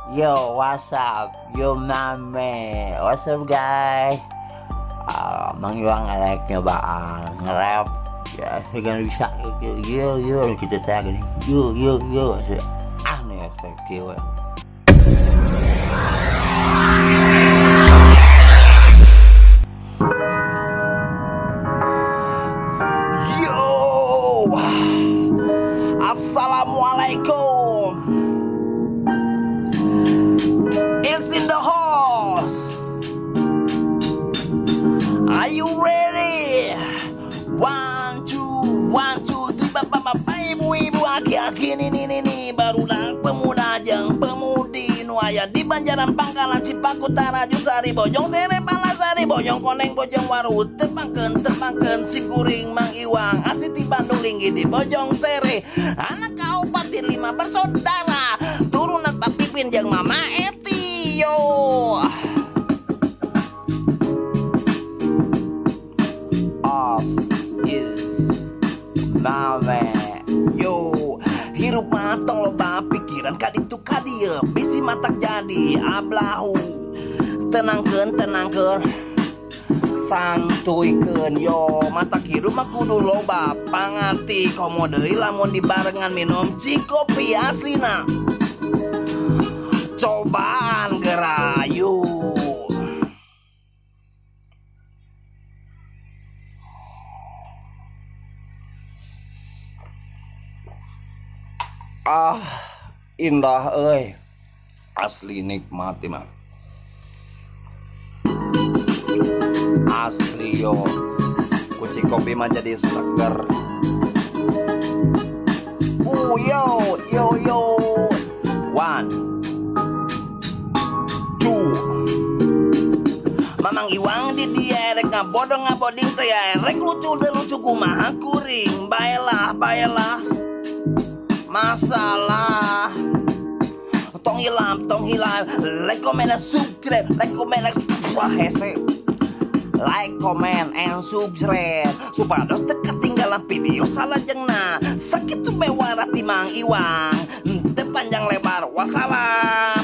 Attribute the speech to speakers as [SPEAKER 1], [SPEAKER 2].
[SPEAKER 1] Yo, what's up? Yo, mame. What's up, guys? Mang Iwang rek nyobaan nge-rap. Ya, segan bisa yo yo gitu teh gini. Yo yo yo. Ah, nih efek we. Yo. Assalamualaikum. It's in the hall. Are you ready? 1, 2, 1, 2, 3, bapak, ibu-ibu, aki-aki, nini-nini, barudak, pemuda, jeung pemudi, nu aya di Banjaran, Pangkalan, Cipaku, Taraju, Sari, Bojong, Sere, Palasari, Bojong, Koneng, Bojong, Waru, tepangkeun, tepangkeun, Sikuring, Mang Iwang, asli ti Bandung, linggih di Bojong Sere, anak kaopat di 5 bersaudara, turunan Pak Pipin jeung Mama Eti, yo. Mame, yo, hirup matong loba pikiran kaditu kadieu bisi matak jadi ablahu. Tenangkeun, tenangkeun, santuikeun yo, matak hirup mah kudu loba pangarti komo deui lamun dibarengan minum cikopi aslina. Cobaan gerayu. Ah, indah euy. Asli nikmati mah. Asli yo. Kucing kopi mah jadi seger. Yo yo yo. 1 2. Mamang Iwang di dia rek ngabodong ngaboding teh rek lucu teh lucu kumaha kuring. Baelah baelah. Masalah tong hilap like comment and subscribe, like comment and wah hese, like comment and subscribe supados teu ketinggalan video salajengna. Sakitu bewara ti Mang Iwang, teu panjang lebar, wassalam.